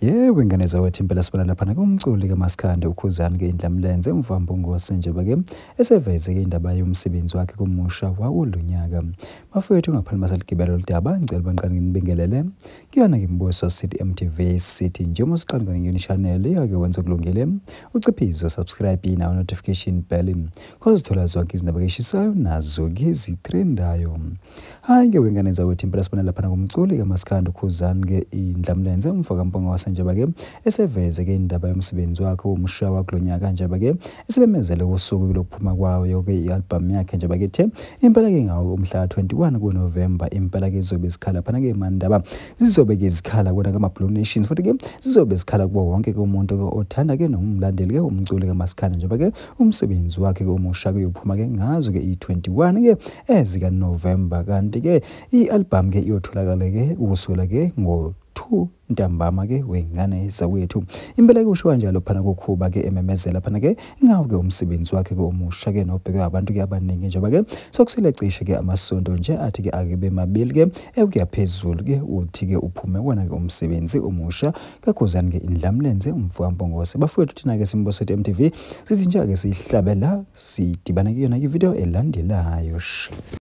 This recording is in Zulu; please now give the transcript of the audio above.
Yebo, ingane zakwethu, impela sibona laphana kumculi kaMaskandi uKhuzani-ke Indlamlenze uMvambungose njengoba-ke eseveze-ke indaba yomsebenzi wakhe kumusha wakulo nyaka. Bafowethu, ngaphambi masaligibela lolu daba, ngicela banqane nginibingelele kuyona-ke Mbuso City MTV. Sithi njengoba usiqala ngene channel yake, wenza kulungile, uciphizo subscribe nawo notification bell, kozithola zonke izindaba eshisayo nazo-ke zitrendayo. Hhayi-ke wengane zakwethu, impela sibona laphana kumculi kaMaskandi uKhuzani-ke Indlamlenze umfokaMpungose njengoba-ke eseveze-ke indaba yomsebenzi wakhe womusha wakulo nyaka, njengoba-ke esebemezele usuku lokuphuma kwayo-ke i-album yakhe, njengoba-ke ethe impela-ke ngawo umhla ka-21 kuNovemba impela-ke izobe zikhala phana-ke mandaba, zizobe-ke zikhala kona kama-Blue Nations, futhi-ke zizobe zikhala kuwo wonke-ke umuntu-ke othanda-ke nomlandeli-ke umculi kaMaskandi, njengoba-ke umsebenzi wakhe-ke omusha-ke uyophuma-ke ngazo-ke i-21-ke ezikaNovemba. Kanti-ke i-album-ke iyotholakala-ke ukusukela-ke ngo-2 ntambama-ke wengane zakwethu. Impela-ke usho kanjalo phana kukhuba-ke ememezela phana-ke ngawo-ke umsebenzi wakhe-ke omusha-ke nobhekwe abantu-ke abaningi, njengoba-ke sokusele cishe-ke amasonto nje athi-ke ake mabili-ke ekuya phezulu-ke uthi-ke uphume wona-ke umsebenzi omusha kaKhuzani-ke Indlamlenze umfokaMpungose. Bafowethu, thina-ke Simbuso MTV sithi nje-ke siyihlabe la, sidibane kuyona-ke ividiyo elandelayo.